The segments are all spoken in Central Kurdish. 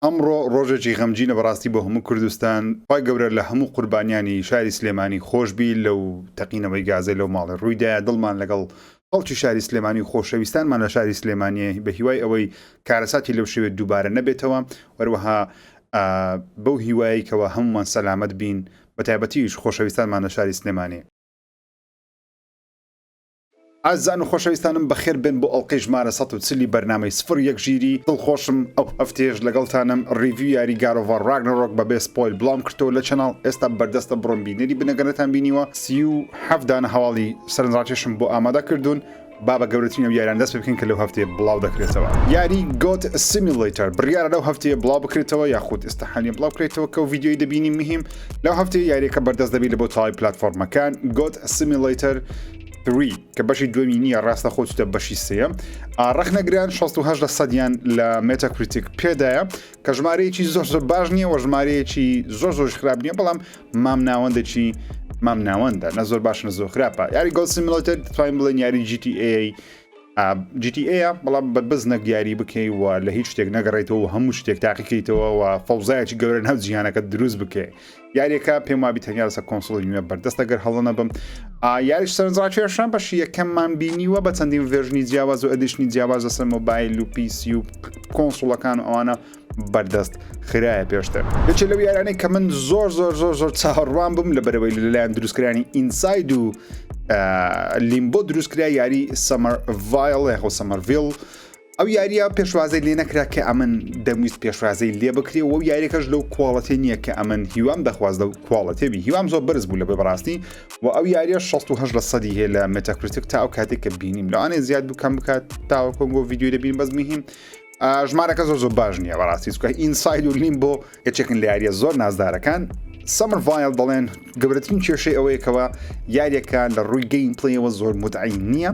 ئەمڕۆ ڕۆژێکی غەمگینە بەڕاستی بۆ هەموو کوردستان، خوای گەورە لە هەموو قوربانیانی شاری سلێمانی خۆشبی لەو تەقینەوەی گازەی لەو ماڵێ ڕوویدایە، دڵمان لەگەڵ خەڵکی شاری سلێمانی و خۆشەویستانمان لە شاری سلێمانیە بە هیوای ئەوەی کارەساتی لەو شێوەیە دووبارە نەبێتەوە، وەروەها بەو هیوایەی کەوا هەموومان سەلامەت بین بەتایبەتیش خۆشەویستانمان لە شاری سلێمانی. ئازیزان و خۆشەویستانم بەخێر بێن بۆ ئەڵقەی ژمارە 140 ی بەرنامەی سفر یەک ژیری دڵخۆشم ئەو هەفتەیەش لەگەڵتانم review یاری God of War Ragnarok بە بێ spoil بڵاوم کردەوە لە channel ئێستا بەردەستە بڕۆن بینەری بن ئەگەر نەتان بینیوە 37 دانە هەواڵی سەرنجڕاکێشم بۆ ئامادە کردوون با بە گەورەترین ئەو یاریان دەست پێ بکەین کە لەو هەفتەیە بڵاو دەکرێتەوە. یاری Goat Simulator بڕیارە لەو هەفتەیە بڵاو بکرێتەوە یاخود ئێستا حالیان بڵاو کرێتەوە کە و ڤیدیۆی دەبینی مهم لەو هەفتەیە یاریەکە بەردەست دەبی لە بۆ تەواوی پلاتفۆرمەکان Goat Simulator 3 کە بەشی دووەمی نییە ڕاستە خۆ چوتە بەشی سێیەم ڕەخنەگران 68 لە سەدیان لە Metacritic پێدایە کە ژمارەیەکی زۆر زۆر باش نییە و ژمارەیەکی زۆر زۆر خراپ نییە بەڵام مام ناوەندێکی مام ناوەندە نە زۆر باش نە زۆر خراپە یاری Goat Simulator دەتوانین بڵێن یاری GTA GTA بەڵام بە بزنەک یاری بکەی و لە هیچ شتێک نەگەڕێتەوە و هەموو شتێک تاقیکەیتەوە و فەوزایەکی گەورە ناو جیهانەکە دروست بکەی یاریەکە پێم وابی تەنیا لەسەر console ی نوێ بەردەستە گەر هەڵە نەبم یاریش سەرنجڕاکێشە بەشی یەکەممان بینیوە بە چەندین version ی جیاواز و edition ی جیاواز لەسەر مۆبایل و PC و console ەکان و ئەوانە بەردەست خرایە پێشتر یەکێ لەو یارانەی کە من زۆر زۆر زۆر زۆر چاوەڕوان بووم لە بەرەوەی لەلایەن دروستکرانی Inside و Limbo دروستکرا یاری Somerville یاخۆ Somerville ئەو یاریە پێشوازەی لێ نەکرا کە ئەمن دەمویست پێشوازەی لێ بکرێ و یاریەکەش لەو quality نییە کە ئەمن هیوام دەخواست لەو quality بی هیوام زۆر بەرز بوو لە بێ بەڕاستی و ئەو یاریە 68 لە سەدی هەیە لە Metacritic تا ئەو کاتێک کە بینیم لەوانەیە زیاد بکەم بکات تاوەکۆم بۆ ڤیدیۆی دەبین بەس مهم ژمارەکە زۆر زۆر باش نییە بەڕاستی چونکە Inside و Limbo یەکێکن لە یاریە زۆر نازدارەکان Somerville دەڵێن گەورەترین کێشەی ئەوەیەکەوە یاریەکە لە ڕووی gameplay ەوە زۆر متعی نییە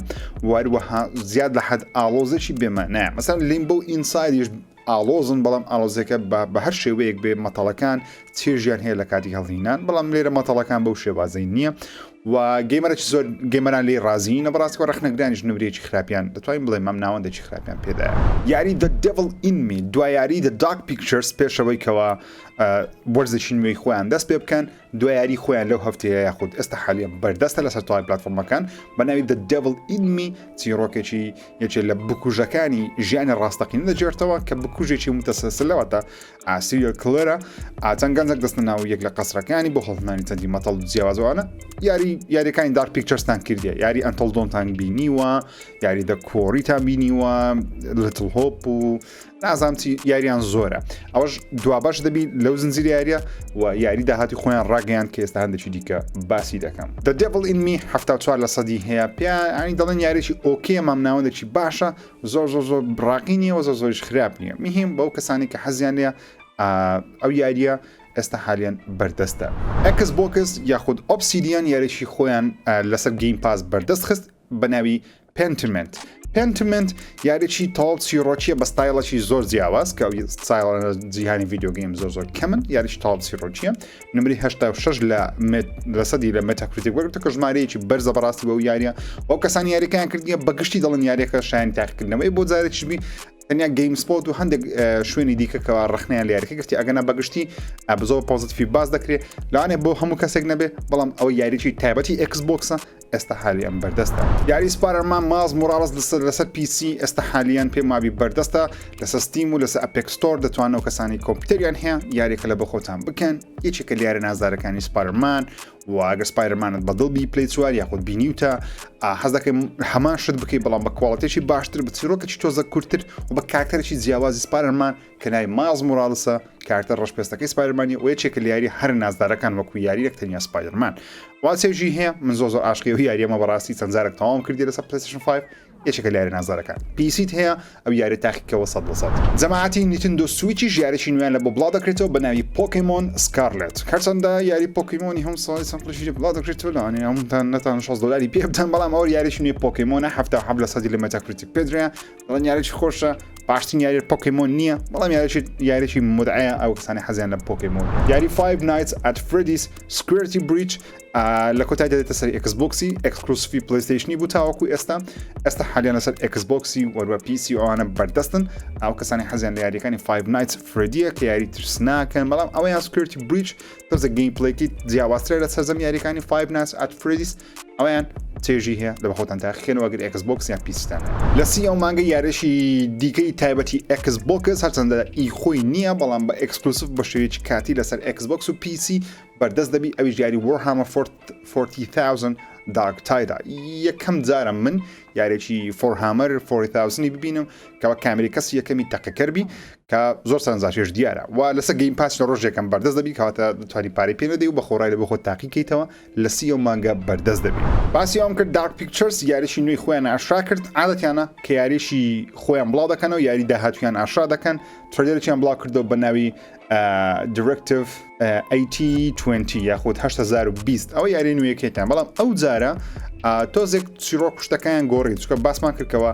واروەها زیاد لە حەد ئاڵۆزێکی بێمانایە مەسەن Limbo Inside یش ئاڵۆزن بەڵام ئاڵۆزەکە بە هەر شێوەیەک بێ مەتەڵەکان چێژیان هەیە لە کاتی هەڵهینان بەڵام لێرە مەتەڵەکان بەو شێوازەی نییە و gamer ێکی زۆر gamer ان لێی ڕازیینە بەڕاستی و ڕەخنەگرانیش نمرەیەکی خراپیان دەتوانین بڵێین مام ناوەندێکی خراپیان پێدایە. یاری The Devil in Me دوا یاری The Dark Pictures پێشەوەی کەوا وەرزێکی نوێی خۆیان دەست پێ بکەن دوا یاری خۆیان لەو هەفتەیە یاخود ئێستا حالیان بەردەستە لەسەر تەواوی پلاتفۆرمەکان بە ناوی The Devil in Me چیڕۆکێکی یەکێ لە بکوژەکانی ژیانی ڕاستەقینە دەگێڕتەوە کە بکوژێکی متەسەلسلەوەتە ئا serial killer ە ئا چەند گەنجێک دەستنە ناو یەک لە قەسرەکانی بۆ هەڵهێنانی چەندی مەتەڵ جیاوازوانە یاری یاریەکانی Dark Pictures تان کردیە یاری Until Dawn تان بینیوە یاری The Quarry تان بینیوە Little Hope و نازانم چی یاریان زۆرە ئەوەش دوابەش دەبی لەو زنجیر یاریە و یاری داهاتی خۆیان ڕاگەیان کە ئێستا هەندێکی دیکە باسی دەکەم The Devil in Me 74 لە سەدی هەیە پێیانی دەڵێن یاریی okay مام ناوەندێکی باشە زۆر زۆر زۆر ڕاقی نییە و زۆر زۆریش خراپ نییە مهم بەو کەسانی کە حەزیان لێ ئەو یاریە ئێستا حالیان بەردەستە Xbox یاخود Obsidian یاریی خۆیان لەسەر Game Pass بەردەست خست بە ناوی Pentiment Pentiment یاریی تەواو چیڕۆکیە بە ستایڵێکی زۆر جیاواز کە ئەو ستایڵانە جیهانی video game زۆر زۆر کەمن یاریی تەواو چیڕۆکیە نمری 86 لە لە سەدی لە Metacritic وەرگرتووە کە ژمارەیەکی بەرزە بەڕاستی بەو یاریە ئەو کەسانی یاریەکەیان کردیە بەگشتی دەڵێن یاریەکە شایانی تاقیکردنەوەی بۆ جارێکیش بی تەنیا GameSpot و هەندێک شوێنی دیکە کەوا ڕخنیان لە یاریەکە گرتی ئەگەنا بەگشتی بە زۆر positive ی باس دەکرێت لەوانێ بۆ هەموو کەسێک نەبێ بەڵام ئەوە یاریی تایبەتی Xbox ە ئێستا حالیان بەردەستە. یاری Spider-Man Miles Morales لەسەر لەسەر PC ئێستا حالیان پێم وابی بەردەستە لەسەر Steam و لەسەر Epic Store دەتوانەوە کەسانی کۆمپیوتەریان هەیە یاریەکە لە بەخۆتان بکەن یەکێکە لە یارە نازدارەکانی Spider-Man و ئەگەر Spider-Man ت بەدڵ بی پلی چوار یاخود بینیوتە حەز دەکەی هەمان شت بکەی بەڵام بە quality ێکی باشتر بە چیرۆکێکی تۆزە کورتتر و بە کارکتەرێکی جیاوازی Spider-Man کە ناوی Miles Morales ە کارکتەر ڕەشپێستەکەی Spider-Man ی و یەکێکە لە یاری هەرە نازدارەکان وەکو یاری یەک تەنیا Spider-Man وا چێژی هەیە من زۆر زۆر عاشقی ئەو یاریەمە بەڕاستی چەند جارێک تەواوم کردی لەسەر PlayStation 5 یەکێکە لە یاری نازدارەکان PC ت هەیە ئەو یاری تاقیکەوە 100 لە 100 جەماعەتی Nintendo Switch یش یاریی نوێیان لە بۆ بڵاو دەکرێتەوە بە ناوی Pokémon Scarlet هەرچەندە یاری پۆکیمۆنی هەم ساڵی چەند قرشی بڵاو دەکرێتەوە لەوانەیە هەمووتان نەتان 60 دلاری پێ بدەن بەڵام ئەو یاریی نوێی پۆکیمۆنە 77 لە سەدی لە Metacritic پێدرێ دەڵێن یاریی خۆشە. باشترین یاری پۆکێمۆن نییە بەڵام یاریی یاریی مدعەیە ئەو کەسانی حەزیان لە پۆکێمۆن. یاری Five Nights at Freddy's Security Breach لە کۆتای دەێتە سەر ئێکس بۆکسی exclusive ی پلەیستەیشنی بوو تاوەکو ئێستا ئێستا حالیان لەسەر ئێکس بۆکسی وەروە PC ئەوانە بەردەستن. ئەو کەسانی حەزیان لە یاریەکانی Five Nights Freddy ە کە یاری ترسناکەن، بەڵام ئەوەیان Security Breach تۆزە gameplay ێکی جیاوازترە لە سەرجەم یاریەکانی Five Nights at Freddy's، ئەویان چێژی هەیە لە بەخۆتان تاقیکەنەوە گەر ئێکس بۆکس یان PC تان. لە سی ئەو مانگە یاریشی دیکەی تایبەتی ئێکس بۆکس هەرچەندە ئی خۆی نییە بەڵام بە exclusive بە شێوەیەکی کاتی لەسەر ئێکس بۆکس و PC بەردەست دەبی، ئەویش یاری Warhammer 40,000 Darktide ە. یەکەم جارە من یارێکی Warhammer 40,000 ببینم کەوا کامری کەسی یەکەمی تەقەکەر بی کە زۆر سەرنجڕاکێش دیارە و لەسەر Game Pass لە ڕۆژێکم بەردەست دەبی، کەواتە دەتوانی پارەی پێ نەدەی و بە خۆڕای لە بۆ خۆت تاقیکەیتەوە لە سی ئەو مانگە بەردەست دەبی. باسی ئەوەم کرد Dark Pictures یاریی نوێی خۆیان ئاشکرا کرد، عادەتیانە کە یاریی خۆیان بڵاو دەکەنەوە یاری داهاتویان ئاشکرا دەکەن، trailer ێکیان بڵاو کردەوە بە ناوی Directive 8020 یاخود 8020 ئەوە یاری نوێیەکەیتان، بەڵام ئەو جارە تۆزێک چیرۆک شتەکەیان گۆڕی، چونکە باسمان کردکەوە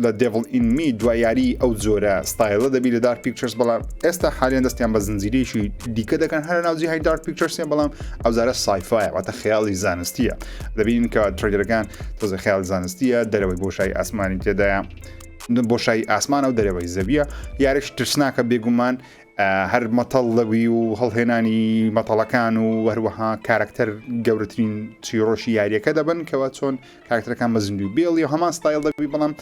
لە Devil in Me دوای یاری ئەو جۆرە style ە دەبی لە Dark Pictures، بەڵام ئێستا حالیان دەستیان بە زنجیرەیەکی دیکە دەکەن هەر ناو جیهای Dark Pictures ە، بەڵام ئەو جارە sci-fi ە واتە خەیاڵی زانستیە. دەبینین کە trailer ەکان تۆزە خەیاڵی زانستیە، دەرەوەی بۆشایی ئاسمانی تێدایە، بۆشایی ئاسمانە و دەرەوەی زەویە. یاریش ترسناکە بێگومان، هەر مەتەڵ لەوی و هەڵهێنانی مەتەڵەکان و هەروەها کارکتەر گەورەترین چیرۆکی یاریەکە دەبن کەەوە چۆن کارکتەرەکان بە زیندوی بێڵی و هەمان ستایل دەبی، بەڵام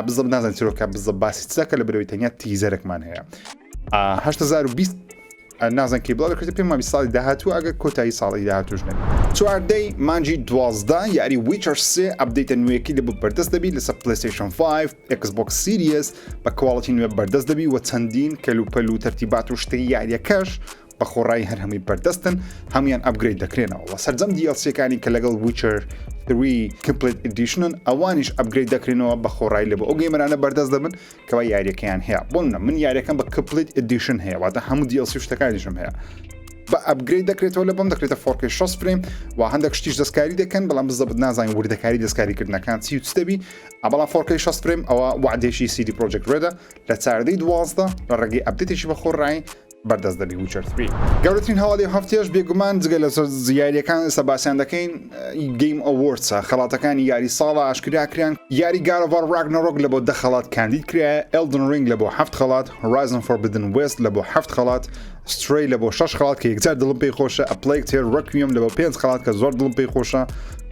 بزڵ نازان چیرۆکە بزە باسی چەکە لە برەوەی تەنیا teaser ێکمان هەیە. 8020 نازان کی بڵاو دەکرێت، پێم وابی ساڵی داهاتوو ئەگەر کۆتایی ساڵی داهاتوش نەبێت. چواردەی مانگی 12 یاری Witcher سێ update ە نوێیەکەی لە بۆ بەردەست دەبی لەسەر پلەیستەیشن 5 ئێکس بۆکس Series بە quality نوێ بەردەست دەبی و چەندین کەلوپەل و تەرتیبات و شتی یاریەکەش بە خۆڕایی هەر هەمووی بەردەستن، هەمویان upgrade دەکرێنەوە و سەرجەم DLC ەکانی کە لەگەڵ Witcher 3 Complete Edition ن ئەوانیش upgrade دەکرێنەوە بە خۆڕایی لە بۆ ئەو gamer انە بەردەست دەبن کەوا یاریەکەیان هەیە. بۆ نمونە من یاریەکەم بە Complete Edition هەیە، واتە هەموو DLC شتەکانیشم هەیە بە upgrade دەکرێتەوە لە بەم دەکرێتە 4K 60 frame و هەندێک شتیش دەستکاری دەکەن، بەڵام بزەبت نازانین وردەکاری دەستکاریکردنەکان چی و چ دەبی. بەڵام 4K 60 frame ئەوە وعدێکی CD Projekt Red ە لە چاردەی 12 لە ڕێگەی update ێکی بە خۆڕایی بەردەست دەبی Witcher 3. گەورەترین هەواڵی هەفتەیەش بێگومان جگە لە یاریەکان ئێستا باسیان دەکەین Game Awards ە، خەڵاتەکانی یاری ساڵە ئاشکرا کران. یاری God of War Ragnarok لە بۆ دە خەڵات کاندید کرایە، Elden Ring لە بۆ هەفت خەڵات، Horizon Forbidden West لە بۆ هەفت خەڵات، Stray لە بۆ شەش خەڵات کە یەکجار دڵم پێی خۆشە، A Plague Tale Requiem لە بۆ پێنج خەڵات کە زۆر دڵم پێی خۆشە،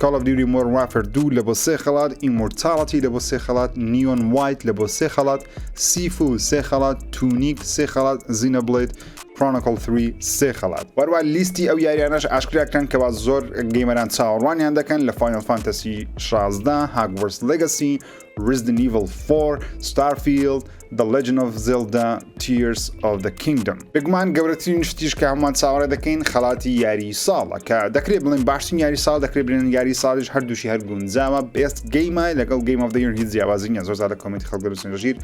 Call of Duty Modern Warfare 2 لە بۆ سێ خەڵات، Immortality لە بۆ سێ خەڵات، Neon White لە بۆ سێ خەڵات، Sifu سێ خەڵات، Tunic سێ خەڵات، Xenoblade Chronicles 3 سێ خەڵات. وەروە لیستی ئەو یاریانەش ئاشکرا کران کەوا زۆر gamer ان چاوەڕوانیان دەکەن لە Final Fantasy 16، Hogwarts Legacy، Resident Evil 4، Starfield، The Legend of Zelda Tears of the Kingdom. بێگومان گەورەترین شتیش کە هەمووان چاوەڕێ دەکەین خەڵاتی یاری ساڵە کە دەکرێت بڵێن باشترین یاری ساڵ، دەکرێت بڵێن یاری ساڵیش هەردووشی هەر گونجاوە. Best Game ە لەگەڵ Game of the Year هیچ جیاوازی نییە. زۆر لە comment ی خەڵک دەنووسن ژیر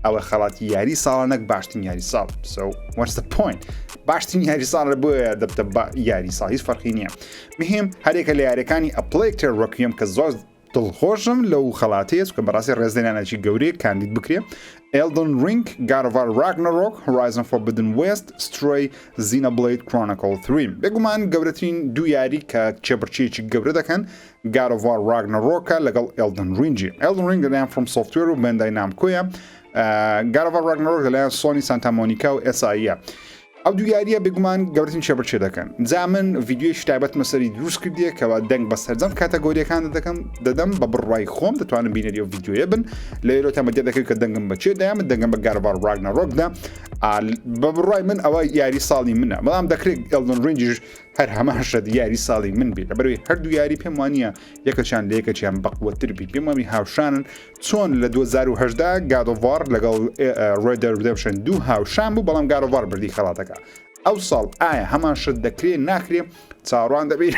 ئەوە خەڵاتی یاری ساڵە نەک باشترین یاری ساڵ. So what's the point؟ باشترین یاری ساڵ بۆیە دەبتە یاری ساڵ، هیچ فەرقی نییە. مهم هەرێکە لە یاریەکانی A Plague Tale Requiem کە زۆر دڵخۆشم لەو خەڵاتەیە چونکە بەڕاستی ڕێزلێنانێکی گەورەیە کاندید بکرێ. Elden Ring، God of War Ragnarok، Horizon Forbidden West، Stray، Xenoblade Chronicles 3. بێگومان گەورەترین دوو یاری کە کێبڕکێیەکی گەورە دەکەن God of War Ragnarok ە لەگەڵ Elden Ring ی. Elden Ring لەلایەن From Software و Bandai Namco یە، God of War Ragnarok لەلایەن Sony Santa Monica و SIE. ئەو دوو یاریە بێگومان گەورەترین کێبڕکێ دەکەن. جا من ڤیدیۆیەکی تایبەتمە سەری دروست کردیە کەوا دەنگ بە سەرجەم category یەکان دەکەم دەدەم، بە بڕوای خۆم دەتوانم بینەری ئەو ڤیدیۆیە بن. لێرەوە تەمە دەکەوت کە دەنگم بە چێ دا، من دەنگم بە God of War Ragnarok دا. بە بڕوای من ئەوە یاری ساڵی منە، بەڵام دەکرێت Elden Ring یش هەر هەمان شت یاری ساڵی من بێت، لەبەرەوەی هەردوو یاری پێم وانە یەکەچیان لە یەکەچیان بەقوەتر بی، پێم وابی هاوشانن. چۆن لە 2018 God of War لەگەڵ Red Dead Redemption دوو هاوشان بوو، بەڵام God of War بردی خەڵاتەکە ئەو ساڵ. ئایا هەمان شت دەکرێ ناکرێ؟ چاوەڕوان دەبێت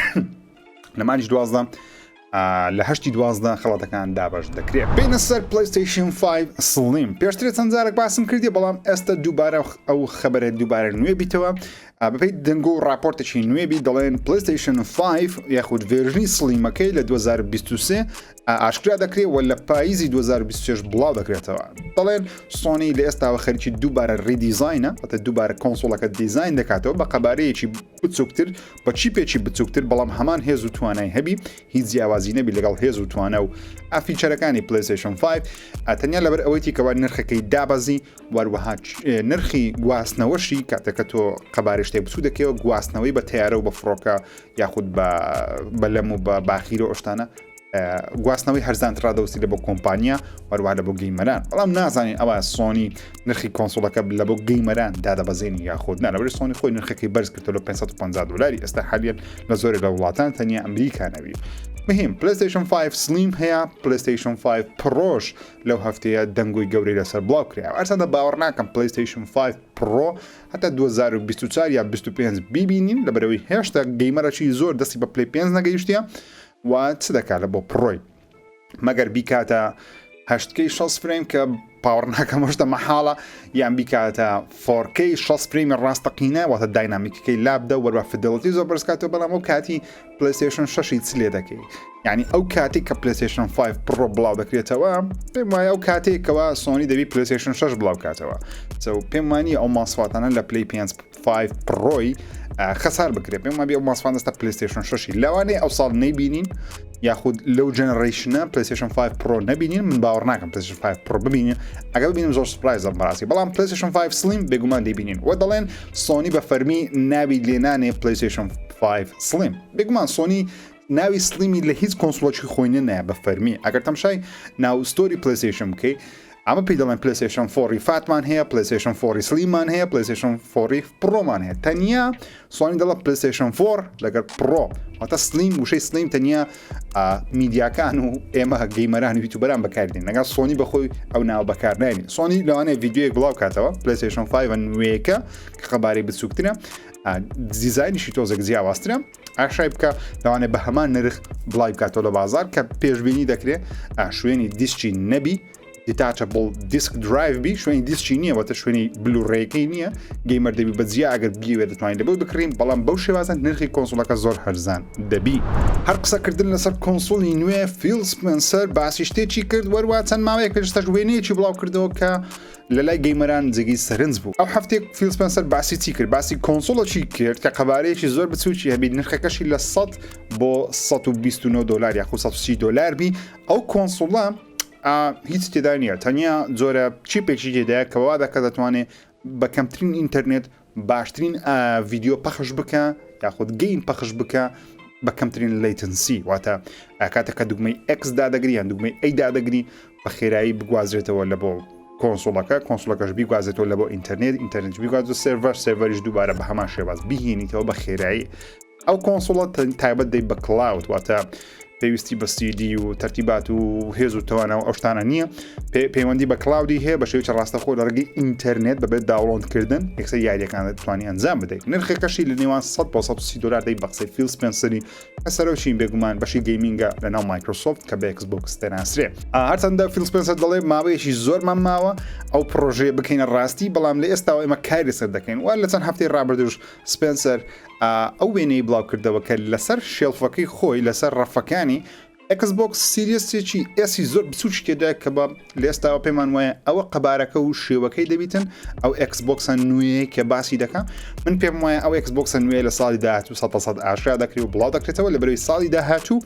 لە مانگی 12. لە هەشتی 12 خەڵاتەکان دابەش دەکرێت. بێینە سەر PlayStation 5 Slim پێشترێ چەند جارێک باسم کردی بەڵام ئێستا دووبارە ئەو خەبەرە دووبارە نوێ بیتەوە بەپێی دەنگۆ و راپۆرتێکی نوێبی دەڵێن PlayStation 5 یاخود version ی Slim ەکەی لە 2023 ئاشکرا دەکرێت و لە پاییزی 2026 بڵاو دەکرێتەوە دەڵێن سۆنی لە ئێستاوە خەریکی دووبارە redesign ە واتە دووبارە console ەکە دیزاین دەکاتەوە بە قەبارەیەکی بچووکتر بە chip ێکی بچووکتر بەڵام هەمان هێز و توانای هەبی هیچ جیاوازی نەبی لەگەڵ هێز و توانا و feature ەکانی PlayStation 5 تەنیا لەبەر ئەوەی کەوا نرخەکەی دابەزی وەروەها نرخی گواستنەوەشی کاتێکە تۆ قەبارەی شتێک بچوو دەکەیەوە گواستنەوەی بە تەیارە و بە فڕۆکە یاخود بە بەلەم و بە باخیرە و شتانە گواستنەوەی هەرزانتر ڕادەوەستی لە بۆ کۆمپانیا وەروە لە بۆ gamer ان بەڵام نازانین ئەوە سۆنی نرخی console ەکە لە بۆ gamer ان دادەبەزێنی یاخود نا لەبەر سۆنی خۆی نرخەکەی بەرز کردەوە لە 550 دلاری ئێستا حالیان لە زۆرێک لە وڵاتان تەنیا ئەمریکا نەبی مهم PlayStation 5 Slim هەیە PlayStation 5 Pro ش لەو هەفتەیە دەنگۆی گەورەی لەسەر بڵاو کرایەوە هەرچەندە باوەڕ ناکەم PlayStation 5 Pro هەتا 2024 یا 25 بیبینین لەبەرەوەی هێشتا gamer ەکی زۆر دەستی بە Play 5 نەگەیشتە و چ دەکات لە بۆ Pro ی مەگەر بیکاتە هەشت K 60 frame کە باوەڕ ناکەم هەشتە مەحاڵە یان بیکاتە 4K 60 frame ی ڕاستەقینە واتە dynamic ەکەی لابدە وەربە fidelity زۆر بەرزکاتەوە بەڵام ئەو کاتی PlayStation 6 چ لێ دەکەی یعنی ئەو کاتێک کە PlayStation 5 Pro بڵاو دەکرێتەوە پێم وایە ئەو کاتێکەوە سۆنی دەبی PlayStation 6 بڵاو کاتەوە پێم وانی ئەو ماسفاتانە لە Play 5 5 Pro ی خەسار بکرێت پێم وابێ ئەو ماسفان دەستە PlayStation 6 لەوانەیە ئەو ساڵ نەیبینین یاخود لەو generation ە PlayStation 5 Pro نەبینین من باوەڕ ناکەم PlayStation 5 Pro ببینین ئەگەر ببینم زۆر surprise م بەڕاستی بەڵام PlayStation 5 Slim بێگومان دەیبینین و دەڵێن سۆنی بە فەرمی ناوی لێنانێ PlayStation 5 Slim بێگومان سۆنی ناوی Slim ی لە هیچ console ێکی خۆی نەنایە بە فەرمی ئەگەر تەمشای ناو store ی PlayStation بکەی ئەمە پێی دەڵێن PlayStation four ی Fat مان هەیە PlayStation four ی Slim مان هەیە PlayStation four ی Pro مان هەیە تەنیا سۆنی دەڵە PlayStation four لەگەر Pro واتە Slim وشەی Slim تەنیا میدیاکان و ئێمە gamer ان و YouTuber ان بەکاردێن لەگەڵ سۆنی بەخۆی ئەو ناو بەکارناێنی سۆنی لەوانەیە ڤیدیۆیەک بڵاو کاتەوە PlayStation 5 نوێیەکە کە قەبارەی بچووکترە دیزاینیشی تۆزێک جیاوازترە ئاشای بکە لەوانێ بە هەمان نرخ بڵای بکاتەوە لە بازار کە پێشبینی دەکرێت شوێنی دیسکی نەبی detachable disc drive بی شوێنی دیسکی نییە واتە شوێنی Blu-ray ەکەی نییە gamer دەبی بە جیا ئەگەر بیەوێت دەتوانین لەبۆی بکڕین بەڵام بەو شێوازە نرخی console ەکە زۆر هەرزان دەبی. هەر قسەکردن لەسەر console ی نوێ فیل سپێنسەر باسی شتێکی کرد وەروا چەند ماوەیەک پێش ئێستاش وێنەیەکی بڵاو کردەوە کە لەلای gamer ان جێگەی سەرنج بوو ئەو هەفتەیە فیل سپێنسەر باسی چی کرد باسی console ێکی کرد کە قەبارەیەکی زۆر بچووکی هەبی نرخەکەشی لە 100 بۆ 129 دلار یاخود 130 دلار بی ئەو console ە هیچ تێدا نییە تەنیا جۆرە chip ێکی تێدایە کە وا دەکات دەتوانێت بە کەمترین ئینتەرنێت باشترین ڤیدیۆ پەخش بکە یاخود game پەخش بکە بە کەمترین latency واتە کاتێک کە دوگمەی X دادەگری یان دوگمەی A دادەگری بە خێرایی بگوازرێتەوە لە بۆ console ەکە console ەکەش بیگوازێتەوە لە بۆ ئینتەرنێت ئینتەرنێت بیگوازێت سێرڤەر سێرڤەریش دووبارە بە هەمان شێواز بهێنیتەوە بە خێرایی ئەو console ە تایبەت دەی بە cloud واتە پێویستی بە CD و تەرتیبات و هێز و توانا و ئەو شتانە نییە پەیوەندی بە cloud ی هەیە بە شێوەیەکی ڕاستەخۆ لە ڕێگەی ئینتەرنێت بەبێت download کردن یەکسەر یاریەکان دەتوانی ئەنجام بدەیت نرخەکەشی لە نێوان 100 بۆ 130 دلار دەی بە قسەی فیل سپێنسەری کە سەرۆکی بێگومان بەشی gaming ە لە ناو مایکرۆسۆفت کە بە ئێکس بۆکس دەناسرێ هەرچەندە فیل سپێنسەر دەڵێ ماوەیەکی زۆرمان ماوە ئەو پرۆژەیە بکەینە ڕاستی بەڵام لە ئێستاوە ئێمە کاری لەسەر دەکەین و لە چەند هەفتەی ڕابردووش سپێنسەر ئەو وێنەی بڵاو کردەوە کە لەسەر shelf ەکەی خۆی لەسەر ڕەفەکانی Xbox Series ێکی S ی زۆر بچووکی تێدا کە بە لێستاوە پێمان وایە ئەوە قەبارەکە و شێوەکەی دەبیتن ئەو ئێکس بۆکسە نوێ کە باسی دەکا من پێم وایە ئەو ئێکس بۆکسە نوێ لە ساڵی داهاتوو سە ئاشکرا دەکرێت و بڵاو دەکرێتەوە لە بەرەوەی ساڵی داهاتوو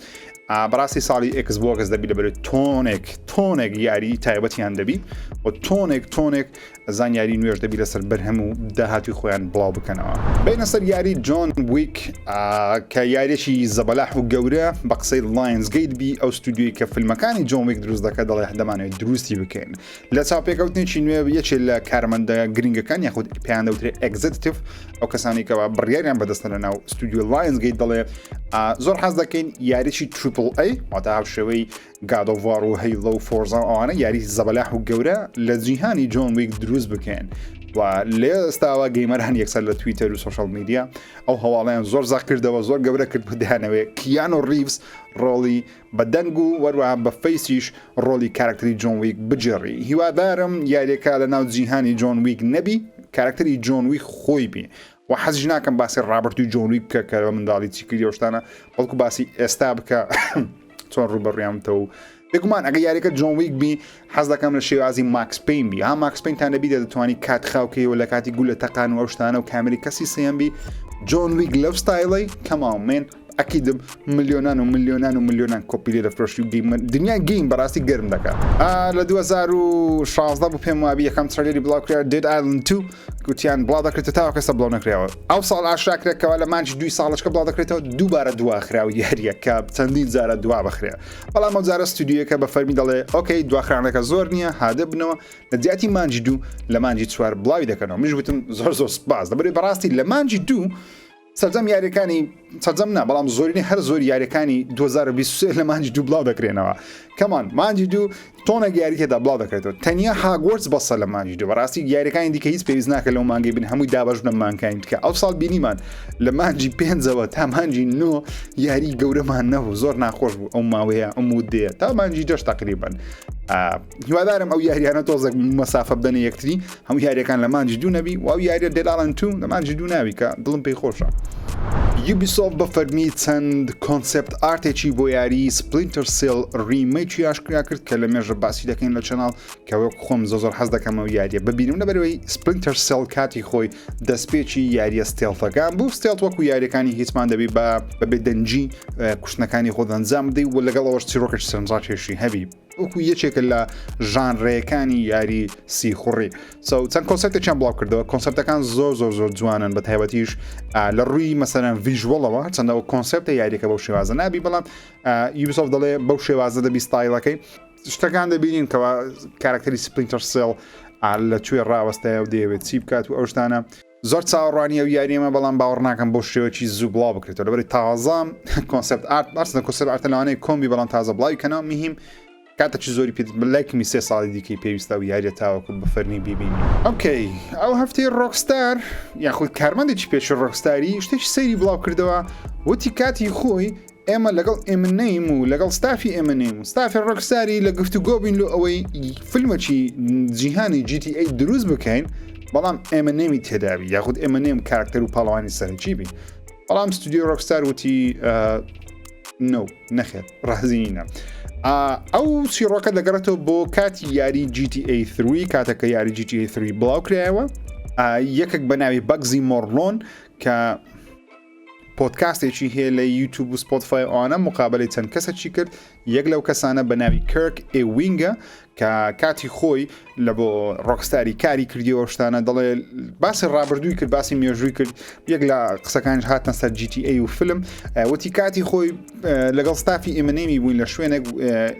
بەڕاستی ساڵی ئێکس بۆکس دەبی لە بەرەوەی تۆنێک تۆنێک یاری تایبەتیان دەبی و تۆنێک تۆنێک زانیاری نوێش دەبی لەسەر بەرهەم و داهاتوی خۆیان بڵاو بکەنەوە. بینە سەر یاری جۆن ویک کە یاریەکی زەبەلاح و گەورە بە قسەی لاینز گەیت بی ئەو ستودیۆی کە فیلمەکانی جۆن ویک دروست دەکات دەڵێ دەمانەوێت دروستی بکەین لە چاوپێکەوتنێکی نوێ یەکێ لە کارمەندە گرنگەکان یاخود پێیان دەوترێ executive ئەو کەسانی کەوا بڕیاریان بەدەستە لە ناو ستودیۆ لاینز گەیت دەڵێ زۆر حەز دەکەین یاریی triple A واتە هاوشێوەی God of War و Halo و Forza و ئەوانە یاری زەبەلاح و گەورە لە جیهانی جۆن ویک دروست بکەن. و لێ ئێستاوە gamer ان یەکسەر لە تویتەر و social media ئەو هەواڵیان زۆر زەق کردەوە زۆر گەورە کرد بۆ دەیانەوێ کیانۆ ڕیڤز ڕۆڵی بە دەنگ و وەروەها بە face یش ڕۆڵی کارکتەری جۆن ویک بگێڕی هیوادارم یاریەکە لە ناو جیهانی جۆن ویک نەبی کارکتەری جۆن ویک خۆی بی و حەزیش ناکەم باسی ڕابردووی جۆن ویک بکە کە بە منداڵی چی کردی ئەو شتانە بەڵکو باسی ئێستا بکە چۆن ڕووبەڕوویانتەوە و بێگومان ئەگە یاریەکە جۆن ویک بی حەز دەکەم لە شێوازی ماکس پین بی ها ماکس پین تا نەبی دەتوانی کات خاوکەیەوە لە کاتی گولە تەقان و ئەو شتانە و کامری کەسی سێیەم بی جۆن ویک لەو ستایڵەی come on man ئەکیدم ملیۆنان و ملیۆنان و ملیۆنان کۆپی لێ دەفرۆشی و game دنیای game بەڕاستی گەرم دەکات لە 2016 بوو پێم وابی یەکەم trailer ی بڵاو کرا Dead Island 2 گوتیان بڵاو دەکرێتەوە تاوەکو ئێستا بڵاو نەکراوە ئەو ساڵ ئاشکرا کرا لە مانگی دوی ساڵەکە بڵاو دەکرێتەوە دووبارە دواخرا و یاریەکە چەندین جارە دوا بخرێ بەڵام ئەو جارە ستودیۆکە بە فەرمی دەڵێ okay دواخرانەکە زۆر نییە هادە بنەوە لە جیاتی مانگی دوو لە مانگی چوار بڵاوی دەکەنەوە منیش وتم زۆر زۆر سپاس دەبێت بەڕاستی لە مانگی دوو سەرجەم یاریەکانی سەرجەم نا بەڵام زۆرینەی هەر زۆر یاریەکانی 2023 لە مانگی دوو بڵاو دەکرێنەوە come on مانگی دوو تۆنێک یاری تێدا بڵاو دەکرێتەوە تەنیا هاگۆرتس بەسە لە مانگی دوو بەڕاستی یاریەکانی دیکە هیچ پێویست ناکە لەو مانگەی بن هەمووی دابەش بنە مانگانی دیکە ئەو ساڵ بینیمان لە مانگی پێنجەوە تا مانگی نۆ یاری گەورەمان نەبوو زۆر ناخۆش بوو ئەو ماوەیە ئەم مودەیە تا مانگی دەش تقریبا هیوادارم ئەو یاریانە تۆزێک مەسافە بدەنە یەکتری هەموو یاریەکان لە مانگی دوو نەبی و ئەو یاریە Dead Island two لە مانگی دوو ناوی کە دڵم پێی خۆشە. یوبیسۆفت بە فەرمی چەند concept art ێکی بۆ یاری Splinter Cell remake ی ئاشکرا کرد کە لە مێژە باسی دەکەین لە channel کە وەک خۆم زۆ زۆر حەز دەکەم ئەو یاریە ببینم لەبەرەوەی Splinter Cell کاتی خۆی دەستپێکی یاریە stealth ەکان بوو stealth وەکو یاریەکانی هیچمان دەبی بە بەبێدەنگی کوشتنەکانی خۆت ئەنجام بدەی و لەگەڵ ئەوەش چیرۆکێکی سەرنجڕاکێشی هەبی وەکو یەکێکە لە ژانرەکانی یاری سیخوڕی so چەند concept ێکیان بڵاو کردەوە concept ەکان زۆر زۆر زۆر جوانن بە تایبەتیش لە ڕووی مەسەرەن visual ەوە چەندەوە concept ە یاریەکە بەو شێوازە نابی بەڵام یوبیسۆفت دەڵێ بەو شێوازە دەبی ستایلەکەی شتەکان دەبینین کەوا کارکتەری Splinter Cell لە کوێ ڕاوەستایە و دەیەوێت چی بکات و ئەو شتانە زۆر چاوەڕوانی ئەو یاریەمە بەڵام باوەڕ ناکەم بۆ شێوەکی زوو بڵاو بکرێتەوە لەبەری تازە concept art بارسە concept art لەوانەیە کۆمبی بەڵام تازە بڵاوی کەنەوە مهم کاتێکی زۆری پێ لایکمی سێ ساڵی دیکەی پێویستە و یاریە تاوەکو بە فەرمی بیبینی okay ئەو هەفتەی ڕۆکستار یاخود کارمەندێکی پێشی ڕۆکستاری شتێکی سەیری بڵاو کردەوە وتی کاتی خۆی ئێمە لەگەڵ ئێمنەیم و لەگەڵ ستافی ئێمنەیم و ستافی ڕۆکستاری لە گفتوگۆ بین لۆ ئەوەی فیلمەکی جیهانی GTA دروست بکەین بەڵام ئێمنەمی تێداوی یاخود ئێمنەیم کارکتەر و پاڵەوانی سەرەکی بین بەڵام ستودیۆ ڕۆکستار وتی no نەخێر ڕازی نینە ئەو چیڕۆکە دەگەڕێتەوە بۆ کاتی یاری GTA 3 کاتێک کە یاری GTA 3 بڵاو کرایەوە یەکێک بە ناوی بەگزی مۆرلۆن کە پۆدکاستێکی هەیە لە یوتوب و سپۆتفای ئەوانە مقابلەی چەند کەسەکی کرد یەک لەو کەسانە بە ناوی کرک ئێوینگە کە کاتی خۆی لە بۆ ڕۆکستاری کاری کردیەوە شتانە دەڵێ باسی ڕابردووی کرد باسی مێژووی کرد یەک لە قسەکانیش هاتنە سەر GTA و فیلم وتی کاتی خۆی لەگەڵ ستافی ئێمنێمی بووین لە شوێنێک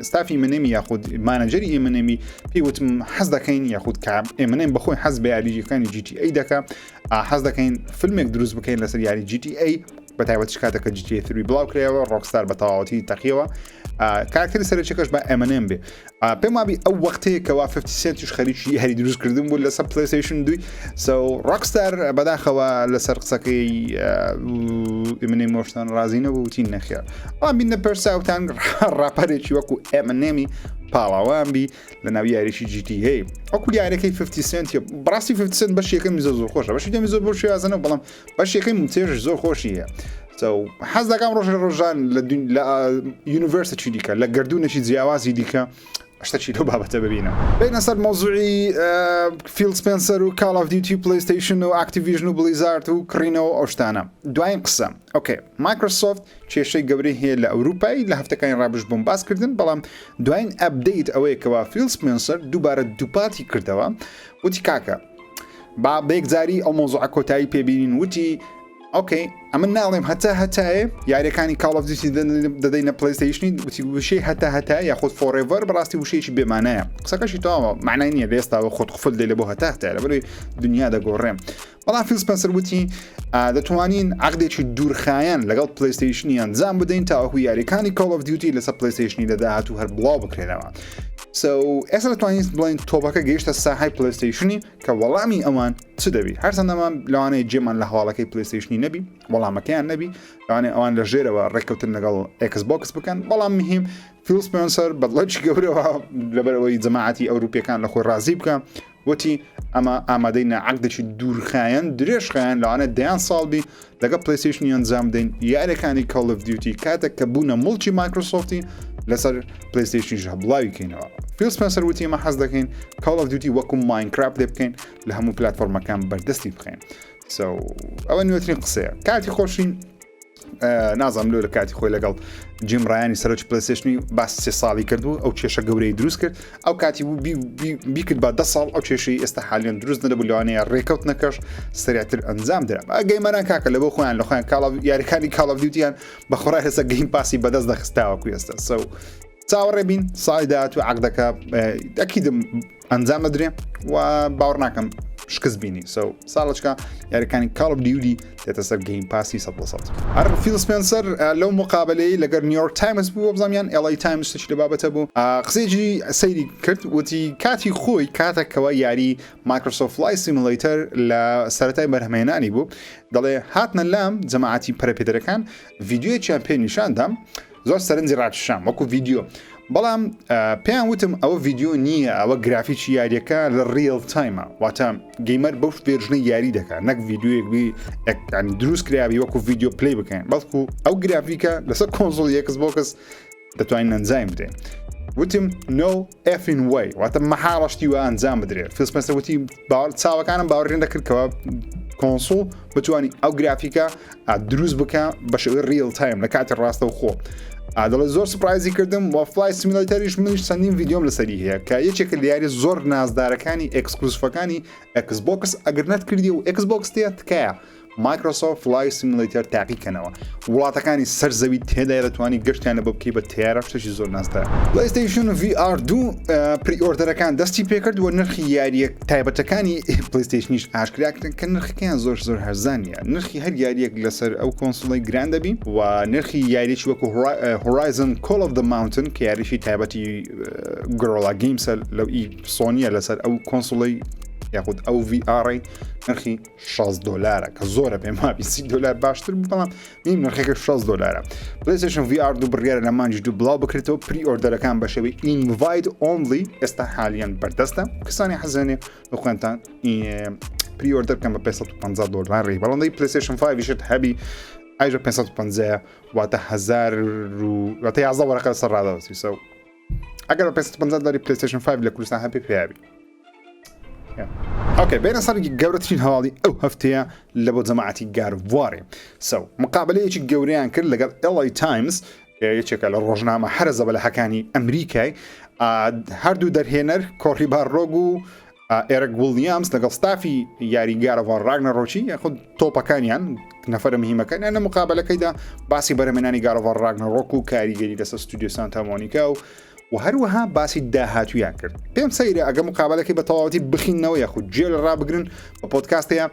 ستافی منێمی یاخود manager ی ئێمنێمی پێی وتم حەز دەکەین یاخود کە ئێمنێم بەخۆی حەز بە یاریەکانی GTA دەکە حەز دەکەین فیلمێک دروست بکەین لەسەر یاری GTA بە تایبەتیش کاتێک کە GTA 3 بڵاو کرایەوە ڕۆکستار بە تەواوەتی تەقیەوە کارکتەری سەرەکیەکەش بە ئێمنێم بێ پێم وابی ئەو وەختەیە کەوا 50 سنتیش خەریکی یاری دروستکردن بوو لەسەر پلەیستەیشن دوی so ڕۆکستار بەداخەوە لەسەر قسەکەی ئێمنێم مۆشتان ڕازی نەبوو وتی نەخێر بەڵام بینە پرساوتان ڕاپەرێکی وەکو ئێمنێمی پاڵاوان بی لە ناو یاریی GTA وەکو یاریەکەی 50 سنت بەڕاستی 50 سنت بەش یەکەمی زۆر زۆر خۆشە بەشی دەمی زۆر بۆ شێوازەنە بەڵام بەش یەکەی چێژ زۆر خۆشی هەیە حەز دەکەم ڕۆژ لە ڕۆژان لە لە universe ێکی دیکە لە گردونێکی جیاوازی دیکە شتەکی لەو بابەتە ببینم بینە سەر مۆزوعی فیل سپێنسەر و کاڵ ئۆف دیوتی پلیستیشن و ئاکتیڤیژن و بلیزارد و کڕینەوە ئەو شتانە دوایین قسە okay مایکرۆسۆفت کێشەی گەورەی هەیە لە ئەوروپای لە هەفتەکانی ڕابش بۆم باس کردن بەڵام دوایین update ئەوەیە کەوا فیل سپێنسەر دووبارە دووپاتی کردەوە وتی کاکە با بەیەکجاری ئەو مۆزوعە کۆتایی پێبینین وتی okay ئەمن ناڵێم هەتا هەتایە یاریەکانی کاڵ ئۆف دیوتی دەدەینە پلەیستەیشنی وتی وشەی هەتا هەتا یاخود forever بەڕاستی وشەیەکی بێمانایە قسەکەشی تەواوە معنای نییە لە ئێستاوە خۆت قفل دەی لە بۆ هەتا هەتایە لەبەرئەوەی دنیا دەگۆڕێ بەڵام فیل سپێنسەر وتی دەتوانین عقدێکی دوورخایەن لەگەڵ پلەیستەیشنی ئەنجام بدەین تاوەکو یاریەکانی کاڵ ئۆف دیوتی لەسەر پلەیستەیشنی لە داهاتوو هەر بڵاو بکرێنەوە. so ئێستا دەتوانین بڵێن تۆپەکە گەیشتە ساحای PlayStation ی کە وەڵامی ئەوان چ دەبی هەرچەندەمان لەوانەیە جێمان لە هەواڵەکەی PlayStation ی نەبی وەڵامەکەیان نەبی لەوانەیە ئەوان لە ژێرەوە ڕێککەوتن لەگەڵ Xbox بکەن بەڵام مهم فیل سپێنسەر بەدڵێکی گەورەوە لەبەرەوەی جەماعەتی ئەوروپیەکان لە خۆی ڕازی بکە وتی ئەمە ئامادەی نەعقدێکی دوورخایەن درێژخایەن لەوانە دەیان ساڵ بی لەگە PlayStation ی ئەنجام بدەین یاریەکانی Call of Duty کاتێک کە بوونە موڵکی Microsoft ی لەسەر PlayStation یش بڵاوی کەینەوە. فیل سپێنسەر وتی ئێمە حەز دەکەین Call of Duty وەکو Minecraft لێ بکەین لە هەموو پلاتفۆرمەکان بەردەستی بخەین. so ئەوە نوێترین قسەیە. کاتی خۆشی نازانم لۆ لە کاتی خۆی لەگەڵ جیم ڕایانی سەرۆکی PlayStation ی باس سێ ساڵی کرد و ئەو کێشە گەورەی دروست کرد ئەو کاتی بوو بیکرد بە دە ساڵ ئەو کێشەی ئێستا حالیان دروست نەدەبوو لەوانەیە ڕێکەوت نەکەش سریعتر ئەنجام درا gamer ان کاکە لە بۆ خۆیان لە خۆیان Call of یاریەکانی Call of Duty یان بە خۆڕای هەسە Game Pass ی بەدەست دەخستاوەکو ئێستا so چاوەڕێ بین ساڵی داهاتوو عقدەکە ئەکیدم ئەنجام دەدرێ و باوەڕ ناکەم شکست بینی so ساڵچکە یاریەکانی Call of Duty دێتە سەر Game Pass ی 100 هەر فیل سپێنسەر لەو مقابلەی لەگەر New York Times بوو بزانیان LA Times شتێکی لە بابەتە بوو قسەیەکی سەیری کرد وتی کاتی خۆی کاتێکەوە یاری Microsoft Flight Simulator لە سەرەتای بەرهەمهێنانی بوو دەڵێ هاتنە لام جەماعەتی پەرەپێدەرەکان ڤیدیۆیەکیان پێ نیشاندام زۆر سەرنجی ڕاکشام وەکو ڤیدیۆ بەڵام پێیان وتم ئەوە ڤیدیۆ نییە ئەوە گرافیکی یاریەکە لە real time ە واتە gamer بەو version ە یاری دەکات نەک ڤیدیۆیەک بی ینی دروست کرابی وەکو ڤیدیۆ play بکەین بەڵکو ئەو گرافیکە لەسەر console ی Xbox دەتوانین ئەنجام بدەین وتم no effing way واتە مەحاڵەشتی وە ئەنجام بدرێت فیل سپێنسەر وتی باوەڕ چاوەکانم باوەڕێن دەکردکەوە console بتوانی ئەو گرافیکە دروست بکە بە شێوەی real time لە کاتی ڕاستە و خۆ ئادڵە زۆر surprise ی کردم و Flight Simulator یش منیش چەندین ڤیددیۆم لەسەری هەیە کە یەکێکە لە یاری زۆر نازدارەکانی exclusive ەکانی Xbox ئەگەر نەتکردی و Xbox تێ تکایە Microsoft Flight Simulator تاقیکەنەوە وڵاتەکانی سەر زەوی تێدایە دەتوانی گەشتیان لە بۆ بکەی بە تەیارە شتێکی زۆر نازدارە. PlayStation VR 2 pre-order ەکان دەستی پێکرد و نرخی یارییە تایبەتەکانی PlayStation یش ئاشکرا کردن کە نرخەکەیان زۆر زۆر هەرزان نییە نرخی هەر یاریەک لەسەر ئەو console ەی گران دەبی و نرخی یاریی وەکو Horizon Call of the Mountain کە یاریی تایبەتی Guerrilla Games ە لەو ئی سۆنیە لەسەر ئەو console ەی یاخود ئەو VR نرخی 60 دلارە کە زۆرە پێم وابی 30 دلار باشتر بوو بەڵام میم نرخەکە 60 دلارە PlayStation VR دوو بڕیارە لە مانگی دوو بڵاو بکرێتەوە pre-order ەکان بە شێوەی invite only ئێستا حالیان بەردەستە کەسانی حەزێنێ بە خوێنتان pre-order بکەن بە 550 دلار ڕی بەڵام دەی PlayStation 5 یشت هەبی ئایژە 550 واتە هەزار و واتە 11 وەرەقە لەسەر ڕادەوەسی so ئەگەر بە 550 دلاری PlayStation 5 لە کوردستان هەبێ پێیابی okay بێنە سەر گەورەترین هەواڵی ئەو هەفتەیە لە بۆ جەماعەتی God of War ێ so مقابلەیەکی گەورەیان کرد لەگەڵ LA Times یەکێکە لە ڕۆژنامە هەرە زەبەلەحەکانی ئەمریکای هەردوو دەرهێنەر کۆری بارلۆگ و ئێرک وڵیامس لەگەڵ ستافی یاری God of War Ragnarok ی یاخود تۆپەکانیان نەفرە مهمەکانیان لە مقابلەکەیدا باسی بەرەمێنانی God of War Ragnarok و کاریگەری لەسەر ستودیۆ سانتا مۆنیکا و و هەروەها باسی داهاتوویان کرد. پێم سەیرە ئەگە مقابەلەکەی بە تەواوەتی بخینەوە یاخود جێ لە ڕابگرن بە پۆدکاستەیە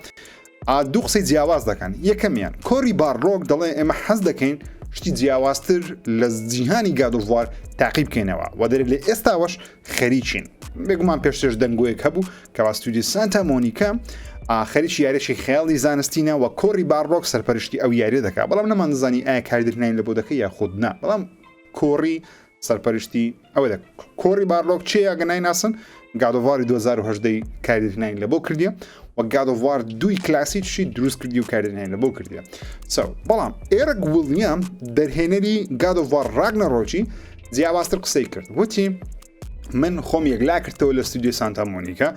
دوو قسەی جیاواز دەکەن یەکەمیان کۆری بارلۆگ دەڵێ ئێمە حەز دەکەین شتی جیاوازتر لە جیهانی God of War تاقی بکەینەوە و دەرێت لە ئێستاوەش خەریکین بێگومان پێشترش دەنگۆیەک هەبوو کەوا ستودیۆ سانتا مۆنیکا خەریکی یاریی خەیاڵی زانستینە و کۆری بارلۆگ سەرپەرشتی ئەو یاریە دەکات بەڵام نەماندەزانی ئایا کاری دەرهێنانی لە بۆ دەکەی یاخود نا بەڵام کۆری سەرپەرشتی ئەوە دەک کۆری بارلۆگ چێ ئەگە نایناسن God of War ی 2018 کاری دەرهێنانی لە بۆ کردیە و God of War دوی کلاسیکشی دروست کردی و کاری دەرهێنانی لە بۆ کردیە so بەڵام ئێرک ویلیام دەرهێنەری God of War Ragnarok ی جیاوازتر قسەی کرد وتی من خۆم یەکلا کردەوە لە ستودیۆ سانتا مۆنیکا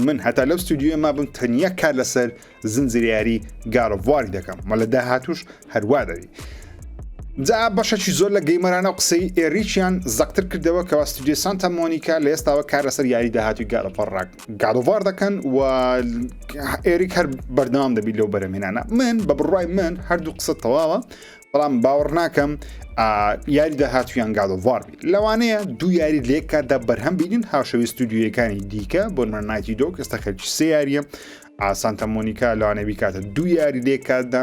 من هەتا لەو ستودیۆ مابم تەنیا کار لەسەر زنجیرەیاری God of War ی دەکەم وە لە داهاتوش هەروا دەبی جا بەشەکی زۆر لە gamer انە و قسەی ئێریکیان زەقتر کردەوە کەوا ستودیۆ سانتا مۆنیکا لە ئێستاوە کار لەسەر یاری داهاتوی God of War دەکەن و ئێریک هەر بەردەوام دەبی لەو بەرەمێنانە من بە بڕای من هەردوو قسە تەواوە بەڵام باوەڕ ناکەم یاری داهاتویان God of War بی لەوانەیە دوو یاری لێک کاتدا بەرهەم بینین هاوشەوی ستودیویەکانی دیکە بۆ Naughty Dog ئێستا خەرکی سێ یاریە سانتا مۆنیکا لەوانەیە بیکاتە دوو یاری لێک کاتدا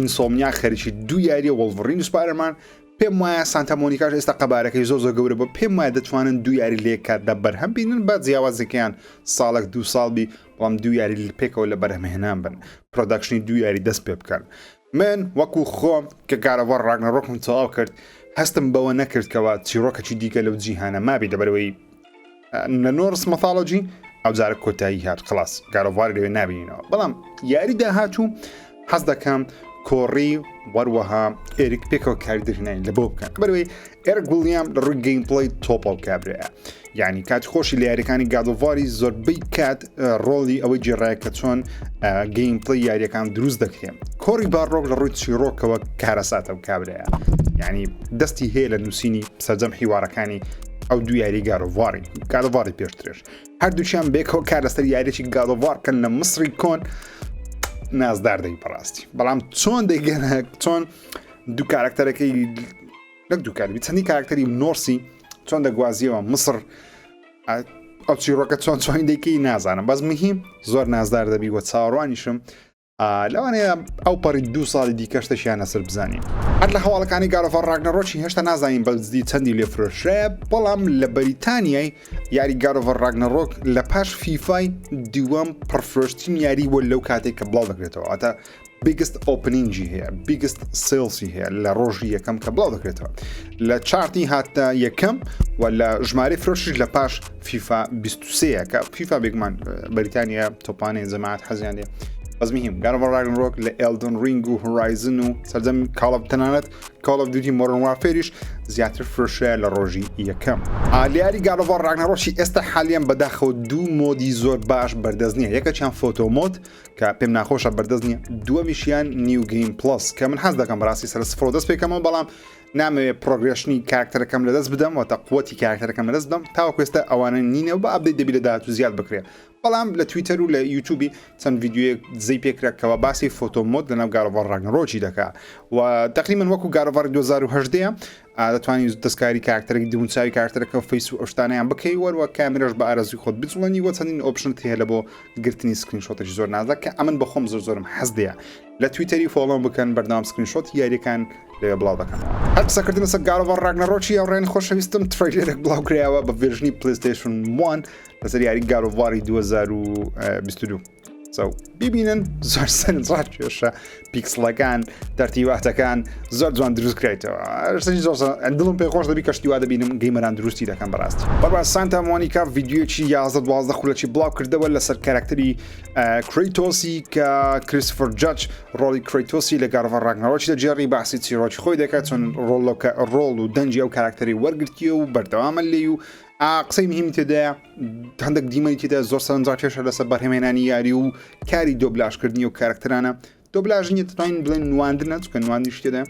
Insomniac خەریکی دوو یاریە Wolverine و Spider-Man. پێم وایە سانتا مۆنیکاش ئێستا قەبارەکەی زۆر زۆر گەورە بووە پێم وایە دەتوانن دوو یاری لە یەک کاتدا بەرهەم بینن با جیاوازەکەیان ساڵێک دوو ساڵ بی بەڵام دوو یاری پێکەوە لە بەرهەمهێنان بن production ی دوو یاری دەست پێ بکەن من وەکو خۆم کە God of War Ragnarok م تەواو کرد هەستم بەوە نەکرد کەوا چیرۆکەکی دیکە لەو جیهانە مابی لەبەرەوەی لە Norse mythology ئەوجارە کۆتایی هات خلاص God of War ی لەوێ نبینینەوە بەڵام یاری داهاتوو حەز دەکەم کۆڕی وەروەها ئێریک پێکەوە کاری دەرهێنانی لە بۆ بکەن بەرەوەی ئێرک ویلیام لە ڕووی gameplay تۆپەڵ کابرایە یعنی کات خۆشی لە یاریەکانی God of War ی زۆربەی کات ڕۆڵی ئەوەی گێڕایە کە چۆن gameplay یاریەکان دروست دەکرێن کۆری بارلۆگ لە ڕووی چیرۆکەوە کارەساتە و کابرایە یعنی دەستی هەیە لە نووسینی سەرجەم حیوارەکانی ئەو دوو یاری گارۆڤاری گارۆڤاری پێشترش هەردووچیان بێکەوە کار لەسەر یاریی God of War کەن لە مسری کۆن نازدار دەی بەڕاستی بەڵام چۆن دەگەنە چۆن دوو کارکتەرەکەی نەک دوو کاربی چەندی کارکتەری Norse ی چۆن دەگوازیەوە مسر ئەو چیرۆکە چۆن چۆن دەیکەی نازانم بەس مهم زۆر نازدار دەبی وە چاوەڕوانیشم لەوانەیە ئەو پەڕی دوو ساڵی دیکە شتێکیان لەسەر بزانین هەر لە هەواڵەکانی God of War Ragnarok ی هێشتا نازانین بەزدی چەندی لێ فرۆشرایە بەڵام لە بەریتانیای یاری God of War Ragnarok لە پاش فیفای دووەم پڕفرۆشترین یاری بۆ لەو کاتێک کە بڵاو دەکرێتەوە ئەتا biggest opening ی هەیە biggest sales ی هەیە لە ڕۆژی یەکەم کە بڵاو دەکرێتەوە لە chart ی هاتە یەکەم و لە ژمارەی فرۆشیش لە پاش فیفا 23 کە فیفا بێگومان بەریتانیا تۆپانێ جەماعەت حەزیان لێ بەس مهم God of War Ragnarok لە Elden Ring و Horizon و سەرجەم Call of تەنانەت Call of Duty Modern Warfare یش زیاتر فرۆشرایە لە ڕۆژی یەکەم. لە یاری God of War Ragnarok ی ئێستا حالیان بەداخەوە دوو mode ی زۆر باش بەردەست نییە یەکەکیان photo mode کە پێم ناخۆشە بەردەست نییە دووەمیشیان New Game Plus کە من حەز دەکەم بەڕاستی سەر سفرۆ دەست پێکەمەوە بەڵام نامەوێ progression ی کارکتەرەکەم لەدەست بدەم واتە قوتی کارکتەرەکەم لەدەست بدەم تاوەکو ئێستا ئەوانە نینە و بە update دەبی لە داهاتوو زیاد بکرێ بەڵام لە تویتەر و لە یوتیوبی چەند ڤیدیۆیەک دزەی پێکرا کەوا باسی photo mode لەناو God of War Ragnarok ی دەکا و تقریبا وەکو God of War 2018 دەتوانانی دەستکاری کارکتەرێک دونچوی کارکتەرەکە و face و ئەو شتانیان بکەی وەروە کامێرەش بە ئارەزوی خۆت بجوڵێنی وە چەندین option هەیە لە بۆ گرتنی screenshot ێکی زۆر نازە کە ئەمن بەخۆم زۆر زۆرم حەز دەیە لە تویتەری follow م بکەن بەردەوام screenshot یاریەکان لەوێ بڵاو دەکەمەوە. هەر قسەکردن لەسەر God of War Ragnarok ی هاوڕێیانی خۆشەویستم trailer ێک بڵاو کرایەوە بە version ی PlayStation 1 لەسەر یاری God of War ی 2022 so ببینن زۆر سەرنجڕاکێشە پیکسڵەکان تەرتیباتەکان زۆر جوان دروست کرایتەوە زۆر دڵم پێ خۆش دەبی کەشتی وا دەبینم gamer ان دروستی دەکەن بەڕاستی بەڕا سانتا مۆنیکا ڤیدیۆکی 11 12 خولەکی بڵاو کردەوە لەسەر کارکتەری کرەیتۆسی کە کریسفەر جاج ڕۆڵی کرەیتۆسی لە God of War Ragnarok ی دەگێڕی باسی چیرۆکی خۆی دەکات چۆن ڕۆڵەکە ڕۆڵ و دەنگی ئەو کاراکتەری وەرگرتیە و بەردەوامە لێی و قسەی مهمی تێدایە هەندێک دیمەنی تێدا زۆر سەرنجڕاکێشە لەسەر بەرهەمێنانی یاری و کاری دۆبلاشکردنی و کارکتەرانە دۆبلاژ نیە دەتوانین بڵێن نواندنە چونکە نواندنیش تێدا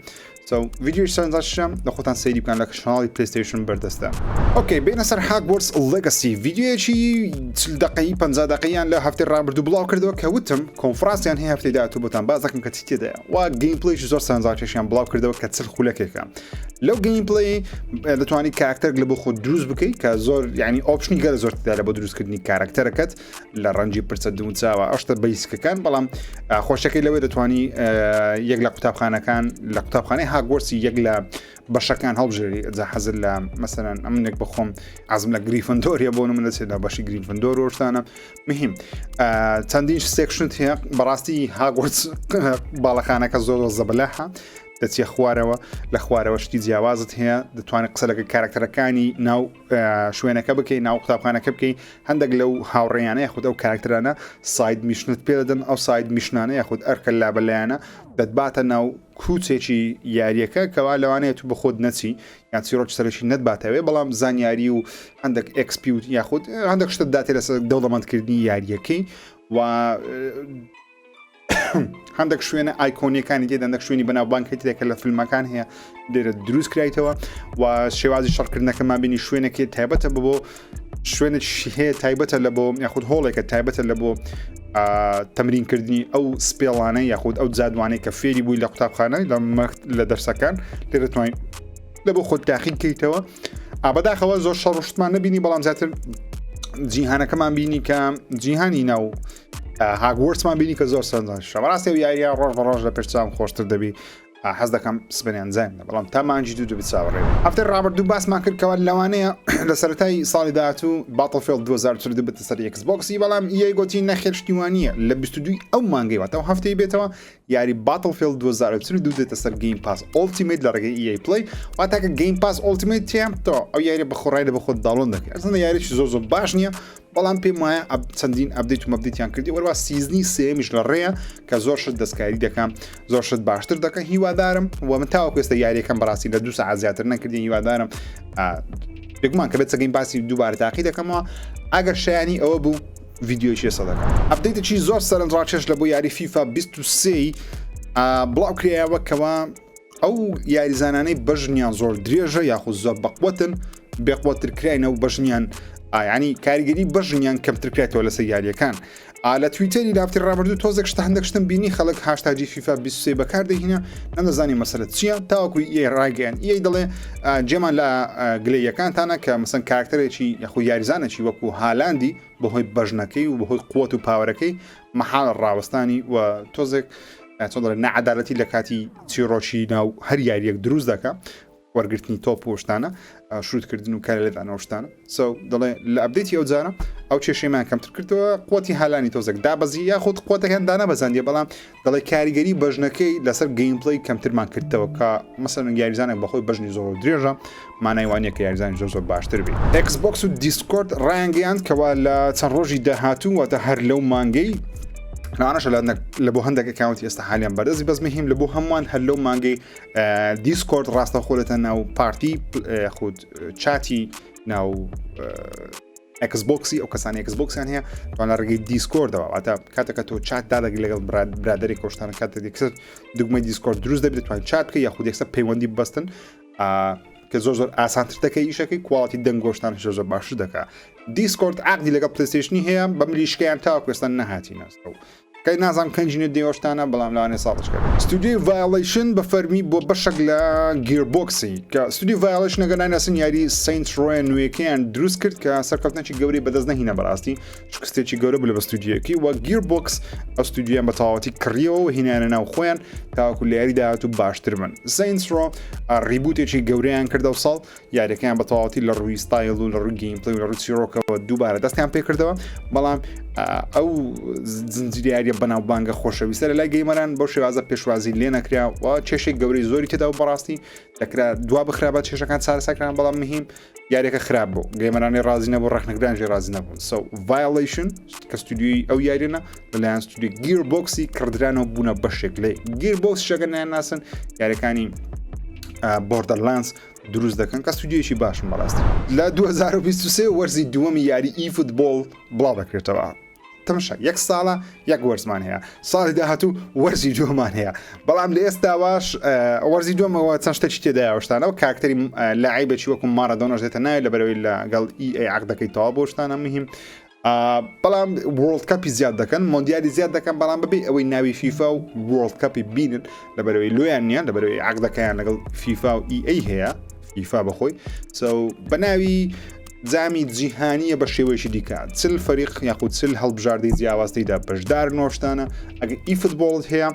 so ڤیدیۆی سەرنجڕاکێشە لە خۆتان سەیری بکەن لە channel ی PlayStation بەردەستە. okay بێنە سەر Hogwarts Legacy ڤیدیۆیەکی 40 دقەیی 50 دقەیان لە هەفتەی ڕابردوو بڵاو کردەوە کە وتم کۆنفرانسیان هەیە هەفتەی داهاتوو بۆتان باس دەکەم کە چی تێدایە و gameplay ێکی زۆر سەرنجڕاکێشیان بڵاو کردەوە کە 40 خولەکێکە لەو gameplay دەتوانانی کارکتەر لە بۆ خۆت دروست بکەیت کە زۆر ینی option ی گەلە زۆر تێدا لە بۆ دروستکردنی کارکتەرەکەت لە ڕەنگی پرچە دونچاوە ئەشتە basic ەکان بەڵام خۆشەکەی لەوەی دەتوانی یەک لە قوتابخانەکان لە قوتابخانەی هاگۆرسی یەک لە بەشەکان هەڵبژێری جا حەزر لە مەسەرەن ئەمنێک بخۆم عزم لە گریفندۆریە بۆ من دەچێت لە بەشی گریفندۆر ڕۆشتانە مهم چەندین section ت هەیە بەڕاستی هاگۆرس باڵەخانەکە زۆر زەبەلاحە دەچیە خوارەوە لە خوارەوە شتی جیاوازت هەیە دەتوانێت قسە لەگە کارکتەرەکانی ناو شوێنەکە بکەی ناو قوتابخانەکە بکەی هەندێک لەو هاوڕێیانە یاخود ئەو کارکتەرانە side mission ت پێدەدەن ئەو side mission انە یاخود ئەرکە لابەلایانە دەتباتە ناو کوچێکی یاریەکە کەوا لەوانەیە تو بەخۆت نەچی یان چیرۆکی سەرەکی نەتباتەوێ بەڵام زانیاری و هەندێک XP و یاخود هەندێک شتت داتێ لەسەر دەوڵەمەندکردنی یاریەکەی و هەندێک شوێنە ئایکۆنیەکانی تێدا هەندێک شوێنی بەناوبانگ هەیە کە لە فیلمەکان هەیە لێرە دروست کرایتەوە و شێوازی شەڕکردنەکەمان بینی شوێنێکی تایبەتە بۆ شوێنێکی هەیە تایبەتە لە بۆ یاخود هۆڵێکە تایبەتە لە بۆ تەمرینکردنی ئەو spell انە یاخود ئەو جادوانەی کە فێری بووی لە قوتابخانە لە دەرسەکان لێرە توانین لە بۆ خۆت تاقی کەیتەوە ئابداخەوە زۆر شەڕشتمان نبینی بەڵام زیاتر جیهانەکەمان بینی کە جیهانی ناو هاگوەرسمان بینی کە زۆر سەرنجڕاکێشە بەڕاستی ئەو یاریە ڕۆژ بە ڕۆژ لە پێش چاوم خۆشتر دەبی. حەز دەکەم سبەینێ ئەنجامی بدەم بەڵام تا مانگی دوو دەبێت چاوەڕێ بین. هەفتەی ڕابردوو باسمان کرد کەوا لەوانەیە لە سەرەتای ساڵی داهاتوو Battlefield 2042 بێتە سەر Xbox ی بەڵام EA گوتی نەخێر شتی وا نییە لە 22 ئەو مانگەی واتە ئەو هەفتەی بێتەوە یاری Battlefield 2042 دێتە سەر Game Pass Ultimate لە ڕێگەی EA Play واتە کە Game Pass Ultimate تێ تۆ ئەو یاریە بە خۆڕای لە بەخۆت download دەکەی ئەسڵەن یاریی زۆر زۆر باش نییە بەڵام پێم وایە چەندین update و مەبدیتیان کردی وەروا season ی سێمیش لە ڕێیە کە زۆر شت دەستکاری دەکەم زۆر شت باشتر دەکە هیوادارم و من تاوەکو ئێستا یاریەکەم بەڕاستی لە دو ساعت زیاتر نەکردین هیوادارم بێگومان کە بێت سەگەین باسی دووبارە تاقی دەکەمەوە ئەگەر شایانی ئەوە بوو ڤیدیۆیەکی ئێستا دەکەم update ێکی زۆر سەرنجڕاکێش لە بۆ یاری فیفا 23 بڵاو کرایەوە کەوا ئەو یاریزانانەی بەژنیان زۆر درێژە یاخود زۆر بەقوەتن بێقوەتر کراینە و بەژنیان ئایانی کاریگەری بەژنیان کەمتر کرێتەوە لەسەر یاریەکان ئا لە تویتەری لافتری ڕابردوو تۆزێک شتە هەندێک شتم بینی خەڵک hashtag ی فیفا 23 بەکار دەهینا نەمدەزانی مەسەلە چییە تاوەکو EA ڕایگەیان EA دەڵێ جێمان لە گلەیەکانتانە کە مەسەن کارکتەرێکی یاخود یاریزانێکی وەکو هالاندی بەهۆی بەژنەکەی و بەهۆی قوت و power ەکەی مەحاڵە ڕاوەستانی و تۆزێک چۆن دەڵێن نەعەدالەتی لە کاتی چیڕۆکی ناو هەر یاریەک دروست دەکا وەرگرتنی تۆپ و شتانە شووتکردن و کار لێدانەوە شتانە so دەڵێ لە update ی ئەو جارە ئەو کێشەیمان کەمتر کردەوە قوتی هالانی تۆزێک دابەزی یاخود قوتەکان دانەبەزاندیە بەڵام دەڵێ کاریگەری بەژنەکەی لەسەر gameplay کەمترمان کردەوە کە مەسەن یاریزانێک بەخۆی بەژنی زۆر درێژە مانای وانە کە یاریزانی زۆر زۆر باشتر بێت Xbox و Discord ڕایانگەیاند کەوا لە چەند ڕۆژی داهاتوو واتە هەر لەو مانگەی لەوانەشە لە بۆ هەندێک account ی ئێستا حالیان بەردەستی بەس مهم لە بۆ هەمووان هەر لەو مانگەی Discord ڕاستەوخۆ لەتە ناو party خود چاتی ناو Xbox ی ئەو کەسانی Xbox یان هەیە توان لە ڕێگەی Discord ەوە واتە کاتێکە تۆ چات دادەگری لەگەڵ برادری کۆشتانە کاتێک یەکسەر دوگمەی Discord دروست دەبێت توان چات بکە یاخود یەکسەر پەیوەندی ببەستن کە زۆر زۆر ئاسانتر دەکەی ئیشەکەی quality دەنگۆشتان زۆر زۆر باشتر دەکا Discord عقدی لەگەڵ PlayStation ی هەیە بە ملیشکەیان تاوەکو ئێستا نەهاتینەوە کەی نازانم کەنجی نوێ دێوەشتانە بەڵام لەوانەیە ساڵش کرد ستودیۆی Volition بە فەرمی بۆ بەشێک لە Gearbox ی کە ستودیۆی Volition ئەگەر نایناسن یاری Saints Row ە نوێیەکەیان دروست کرد کە سەرکەوتنێکی گەورەی بەدەست نەهینا بەڕاستی شکستێکی گەورە بوو لە بە ستودیۆیەکەی و Gearbox ئەو ستودیۆیان بە تەواوەتی کڕیەوە و هینایانە ناو خۆیان تاوەکو لە یاری داهاتوو باشتر بن Saints Row reboot ێکی گەورەیان کردە و ساڵ یاریەکەیان بە تەواوەتی لە ڕووی ستایل و لە ڕووی gameplay و لە ڕووی چیرۆکەوە دووبارە دەستیان پێکردەوە بەڵام ئەو زنجیرە یاریە بەناوبانگە خۆشەویستە لە لای gamer ان بەو شێوازە پێشوازی لێ نەکرا و کێشێک گەورەی زۆری تێدا و بەڕاستی دەکرا دوا بخرا بە کێشەکان چارەسەکران بەڵام مهم یاریەکە خراپ بوو gamer انی ڕازی نەبوو ڕەخنەگرانجی ڕازی نەبوون so Volition کە ستودیۆی ئەو یاریەنە لەلایەن ستودیۆ Gearbox ی کڕدرانەوە بوونە بەشێک لێ Gearbox شەگە ناسن یاریەکانی Borderlands دروست دەکەن کە ستودیۆیەکی باشن بەڕاستی لە 2023 وەرزی دووەمی یاری eFootball بڵاو دەکرێتەوە تەمەشا یەک ساڵە یەک وەرزمان هەیە ساڵی داهاتوو وەرزی دووەمان هەیە بەڵام لە ئێستاواش وەرزی دووەمەوە چەند شتێکی تێدایە شتانەوە کاکتەری لاعیبێکی وەکو مارادۆناش دێتە ناوی لە بەرەوەی لەگەڵ EA عقدەکەی تەوا بۆ شتانە مهم بەڵام World Cup ی زیاد دەکەن مۆندیالی زیاد دەکەن بەڵام بەبێ ئەوەی ناوی فیفا و World Cup ی بینن لەبەرەوەی لۆیان نییە لەبەرەوەی عقدەکەیان لەگەڵ فیفا و EA هەیە فیفا بەخۆی so بە ناوی جامی جیهانیە بە شێوەیەکی دیکە چل فەریق یاخود چل هەڵبژاردەی جیاواز تێیدا بەشدار نۆشتانە ئەگەر eFootball ت هەیە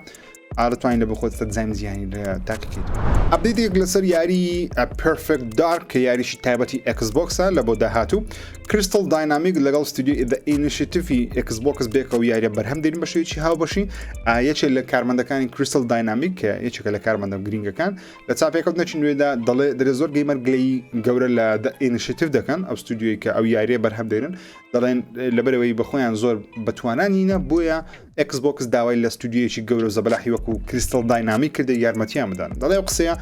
ئارتوانین لە بخۆت سەر جامی جیهانی لە تاقیکەیت update ێک لەسەر یاری Perfect Dark کە یاریشی تایبەتی Xbox ە لە بۆ داهاتوو Crystal Dynamics لەگەڵ ستودیۆی The Initiative ی Xbox بێکەوە یاریە بەرهەم دێنن بە شێوەیەکی هاوبەشی یەکێک لە کارمەندەکانی Crystal Dynamics کە یەکێکە لە کارمەندە گرنگەکان لە چاپێکەوتنێکی نوێدا دەڵێ دەرێ زۆر gamer گلەی گەورە لە The Initiative دەکەن ئەو ستودیۆی کە ئەو یاریە بەرهەم دێنن دەڵێن لەبەرەوەی بەخۆیان زۆر بەتوانانینە بۆیە Xbox داوای لە ستودیۆیەکی گەورە و زەبەلاحی وەکو Crystal Dynamics کردە یارمەتیان بدەن دەڵێ ئەو قسەیە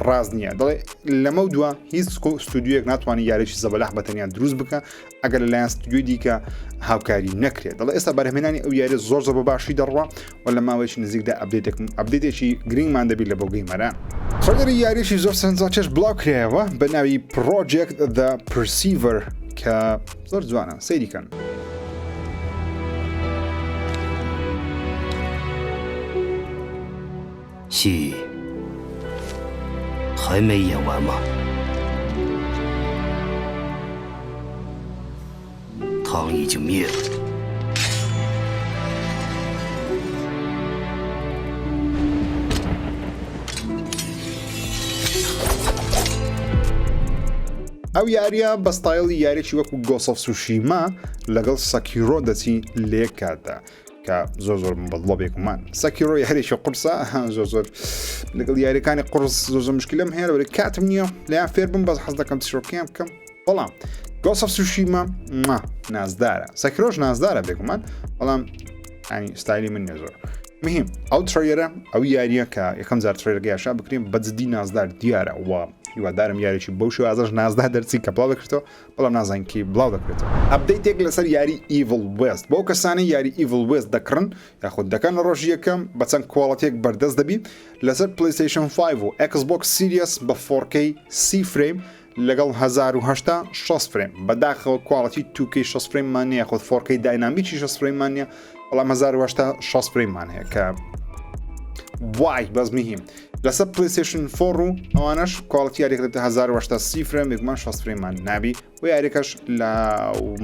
ڕاست نییە دەڵێ لەمە دوا هیچ ستودیۆیەک ناتوانانی یاریی زەبەلاح بە تەنیا دروست بکە ئەگەر لەلایەن ستودیۆی دیکە هاوکاری نەکرێت دەڵێ ئێستا بەرهەمێنانی ئەو یاریە زۆر زۆر بە باشی دەڕوا و لە ماوەیەکی نزیکدا update ێک update ێکی گرنگمان دەبیت لە بۆ gamer ان. trailer ی یاریی زۆر سەرنجڕاکێش بڵاو کرایەوە بە ناوی Project The Perceiver کە زۆر جوانە سەیری کەن. 戏还没演完吗？ 汤已经灭了。ئەو یاریە بە ستایلی یاریی وەکو Ghost of Tsushima لەگەڵ Sekiro دەچی لێک کاتدا کە زۆر زۆر بەدڵە بێگومان Sekiro یاریێکی قورسە زۆر زۆر لەگەڵ یاریەکانی قرس زۆر زۆر مشکلم هەیە لەبەر کاتم نییە لەیان فێر بم بەس حەز دەکەم چیرۆکیان بکەم بەڵام Ghost of Tsushima نازدارە Sekiro ش نازدارە بێگومان بەڵام ینی ستایلی من نیە زۆر مهم ئەو trailer ە ئەو یاریە کە یەکەم جار trailer ەکە یاشا بکرێن بەجددی نازدار دیارە و هیوادارم یاریی بەو شێوازەش نازدار دەرچی کە بڵاو دەکرێتەوە بەڵام نازانین کەی بڵاو دەکرێتەوە. update ێک لەسەر یاری Evil West بۆ کەسانی یاری Evil West دەکڕن یاخود دەکەن لە ڕۆژی یەکەم بە چەند quality ێک بەردەست دەبی لەسەر PlayStation 5 و Xbox Series بە 4K 30 frame لەگەڵ 1080 60 frame بەداخەوە quality 2K 60 frame مان نیە یاخود 4K dynamic ی 60 frame مان نیە بەڵام 1080 60 frame مان هەیە کە وای بەس مهم لەسەر PlayStation 4 و ئەوانەش quality یاریەکە دەبێتە 1080 سی frame بێگومان 60 frame مان نابی و یاریەکەش لە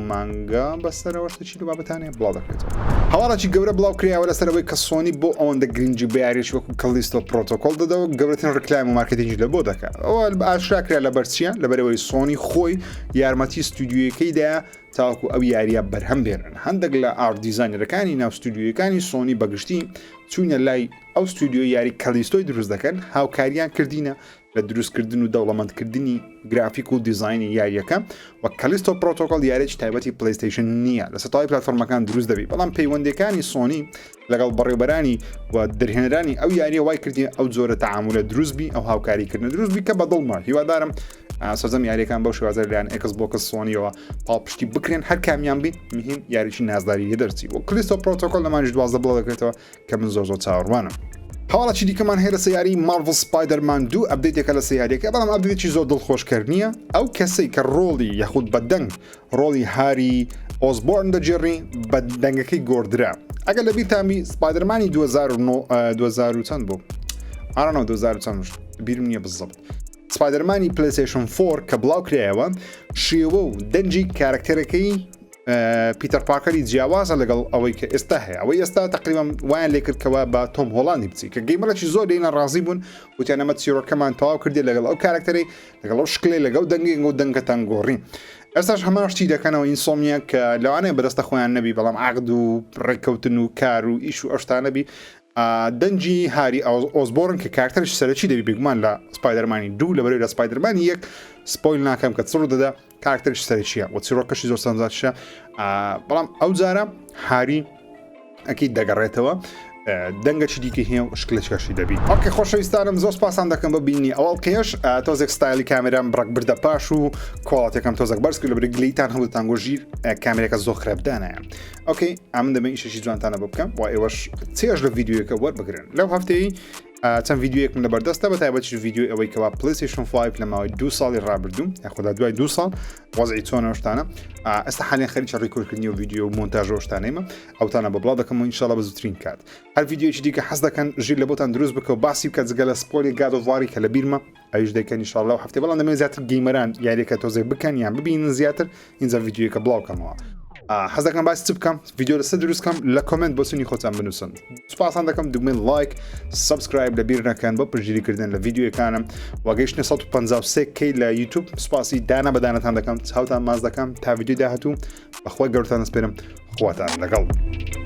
مانگە بەسەرەوە شتێکی لە بابەتانێ بڵاو دەکرێتەوە. هەواڵێکی گەورە بڵاو کرایەوە لەسەر ئەوەی کە سۆنی بۆ ئەوەندە گرنگی بە یاریی وەکو Callisto Protocol دەدەوە گەورەترین ڕیکلام و مارکتینگی لە بۆ دەکات ئەوە ئاشکرا کرا لەبەر چییە لەبەرەوەی سۆنی خۆی یارمەتی ستودیۆیەکەی دایە تاوەکو ئەو یاریە بەرهەم بێنن هەندێک لە art designer ەکانی ناو ستودیۆیەکانی سۆنی بەگشتی چوونە لای ئەو ستودیۆی یاری Callisto ی دروست دەکەن هاوکاریان کردینە لە دروستکردن و دەوڵەمەندکردنی گرافیک و دیزاینی یاریەکە و Callisto Protocol یاریی تایبەتی PlayStation نییە لەسەر تەواوی پلاتفۆرمەکان دروست دەبی بەڵام پەیوەندەکانی سۆنی لەگەڵ بەڕێوبەرانی و دەرهێنەرانی ئەو یاریە وای کردی ئەو جۆرە تەعامولە دروست بی ئەو هاوکاریکردنە دروست بی کە بەدڵمە هیوادارم سەرجەم یاریەکان بەو شێوازە لەلایەن ئێکس بۆکس سۆنیەوە پاڵپشتی بکرێن هەر کامیان بی مهم یاریی نازداری لێ دەرچی و Callisto Protocol لە مانگی 12 بڵاو دەکرێتەوە کە من زۆر زۆر چاوەڕوانم. هەواڵێکی دیکەمان هەیە لەسەر یاری Marvel Spider-Man دوو update ێکە لەسەر یاریەکە بەڵام update ێکی زۆر دڵخۆشکەر نییە ئەو کەسەی کە ڕۆڵی یاخود بە دەنگ ڕۆڵی هاری ئۆزبۆرن دەگێڕی بە دەنگەکەی گۆڕدرا ئەگەر لە بیرتانی Spider-Man ی 2009 2000 چەند بوو ئارانەوە 2000 چەند بیرم نییە بزەبت Spider-Man ی PlayStation 4 کە بڵاو کرایەوە شێوە و دەنگی کارکتەرەکەی پیتەر پارکەری جیاوازە لەگەڵ ئەوەی کە ئێستا هەیە ئەوەی ئێستا تقریبا وایان لێکردکەوە بە تۆم هۆڵاندی بچی کە gamer ێکی زۆر لێنە ڕازی بوون وتیان ئەمە چیرۆکەمان تەواو کردی لەگەڵ ئەو کارکتەری لەگەڵ ئەو شکلێ لەگەڵ دەنگی و دەنگەتان گۆڕی ئێستاش هەمان شتی دەکەنەوە Insomniac کە لەوانەیە بەدەستە خۆیان نەبی بەڵام عقد و ڕێککەوتن و کار و ئیش و ئەو شتانە بی دەنگی هاری ئۆزبۆرن کە کارکتەرش سەرەکی دەبی بێگومان لە Spider-Man ی دوو لەبەرەوەی لە Spider-Man ی یەک spoil ناکەم کە چ ڕوو دەدا کارکتەرش سەرەکیە و چیرۆکەشی زۆر سەرنجڕاکیشە بەڵام ئەو جارە هاری ئەکی دەگەڕێتەوە دەنگەکی دیکە هەیە و شکلەکەشی دەبی okay خۆشەویستانم زۆر سپاسان دەکەم بە بینی ئەوەڵ کێش تۆزێک ستایلی کامێرام بڕک بردە پاش و quality ەکەم تۆزێک بەرز کرد لەبری گلیتان هەڵتان گۆ ژیر کامێرەکە زۆر خراپدانایە okay ئەمن دەمە ئیشێکی جوانتانە بۆ بکەم و ئێوەش چێژ لە ڤیدیۆیەکە وەربگرن لەو هەفتەی چەند ڤیدیۆیەکم لە بەردەستە بە تایبەتیش ڤیدیۆی ئەوەی کەوا PlayStation 5 لە ماوەی دو ساڵی ڕابردوو یاخۆدا دوای دو ساڵ وەزعی چۆنە شتانە ئێستا حالیان خەریکە record کردنی و ڤیدیۆ و مۆنتاژ و شتانەیمە ئەوتانە بە بڵاو دەکەم و ئینشاءاللە بە زووترین کات هەر ڤیدیۆیەکی دیکە حەز دەکەن ژیر لە بۆتان دروست بکە و باسی بکە جگە لە spoil ی God of War ی کە لە بیرمە ئەویش دەکەن ئینشاءاللە و هەفتەی بەڵام دەمەوێت زیاتر gamer ان یاریەکە تۆزێک بکەن یان ببینن زیاتر ئینجا ڤیدیۆیەکە بڵاو کەمەوە حەز دەکەم باسی چ بکەم ڤیدیۆ لەسەر دروست کەم لە comment بۆچونی خۆتان بنووسن سوپاسان دەکەم دوگمەی like subscribe لە بیر نەکەن بۆ پشتگیریکردن لە ڤیدیۆەکانم و گەیشتنە 153 K لە یوتوب سوپاسی دانا بەدانەتان دەکەم چاوتان ماز دەکەم تا ڤیدیۆ داهاتوو بەخوای گەورتان دەسپێرم خواتان لەگەڵ.